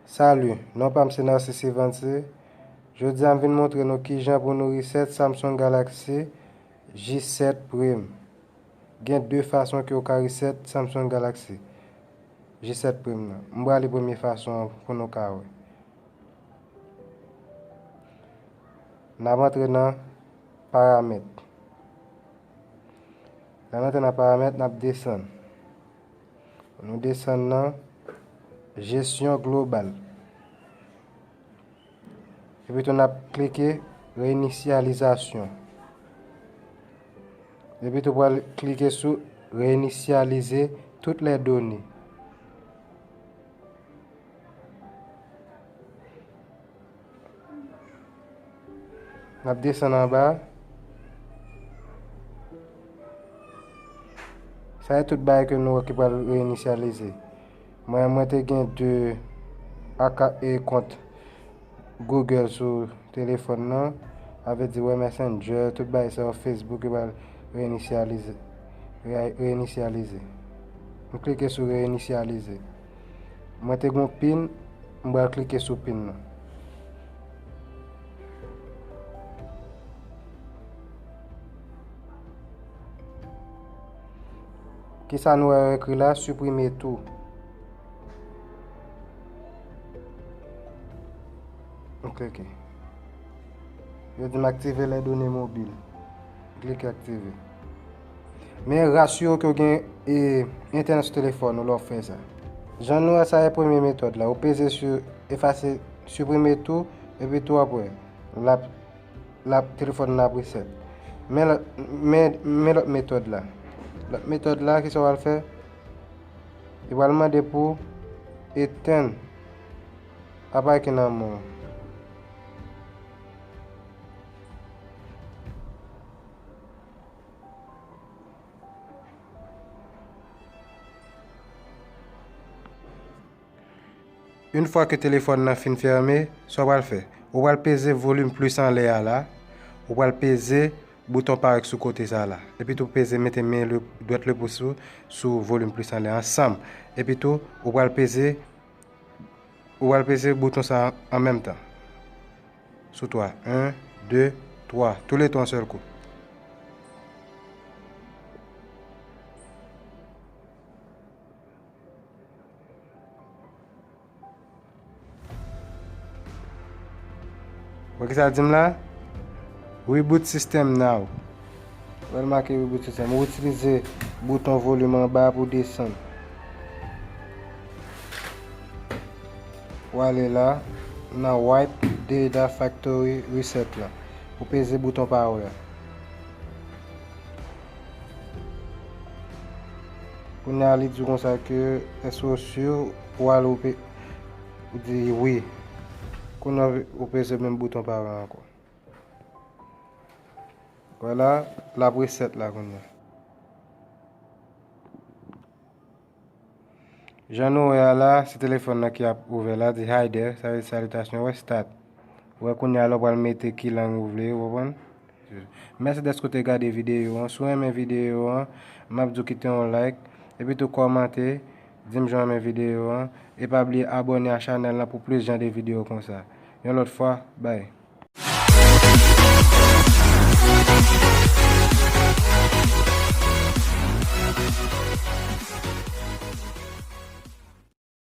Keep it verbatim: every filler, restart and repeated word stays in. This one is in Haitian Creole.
Salut, non pa m se Narcisse Evance. Jodi a m vin montre nou kijan pou nou reset Samsung Galaxy J sèt Prime. Gen de fason ke w ka reset Samsung Galaxy J sèt Prime nan. M prale premye fason an pou nou ka wè. N ap antre nan paramèt. Lè n antre nan paramèt, n ap desann. Nou desann nan jesyon global. Epi tou n ap klike reinisyalizasyon. Epi tou pral klike sou reinisyalize tout lè done. N ap desann anba. Sa e tout bagay ke nou wè ki pral reinisyalize. Mwen, mwen te gen de aka e kont Google sou telefòn nan. Sa vle di wè Messenger, tout bagay sa yo, Facebook, yo pral reinisyalize. Re- reinisyalize. M klike sou reinisyalize. Mwen te gon pin, m pral klike sou pin nan. Kisa nou wè yo ekri la? Siprime tou. M klike. Yo di m aktive lè done mobil. M klike aktive. Men rasire w ke w gen e, entènèt sou telefòn ou lè w fè sa. Jan nou wè sa e premye metòd la. Ou peze sou efase, siprime tou, epi tou apre, l ap, l ap, telefòn nan ap reset. Men lòt, men, men lòt metòd la. Lòt metòd la, kisa w al fè? Li pral mande pou etenn aparèy ki nan men w. Yon fwa ke telefòn nan fin fèmen, sa w pral fè? Ou pral peze volim plis anlè a la, ou pral peze bouton parèy sou kote sa la. Epi tou peze mete men le, dwèt le pous ou sou volim plis anlè ansanm. Epi tou, ou pral peze, ou pral peze bouton sa an menm tan. Sou twa. En, de, twa. Toulètwa yon sèl kou. Wè kisa l di m la? Reboot system now. Wè l make reboot system. Ou itilize bouton volim anba pou desann. Ou ale la, nan Wipe Data Factory Reset la. Ou peze bouton power. Kounye a li di w konsa ke, èske w si ou al ou pe, ou di wi. Kounye a ou peze menm bouton power ankò. Vwala, l ap reset la kounye a. Jan nou wè a la, se telefòn nan ki ap ouvè la, di hi there, sa vle di salitasyon, wè start. Wè kounye a la w pral mete ki lang ou vle, ou konprann? Mèsi dèske w te gade videyo an. Si w renmen videyo an, m ap di w kite yon like, epi tou kòmante, di m jan w renmen videyo an, e pa bliye abòne a chanèl lan pou plis jan de videyo konsa. Yon lòt fwa, bye.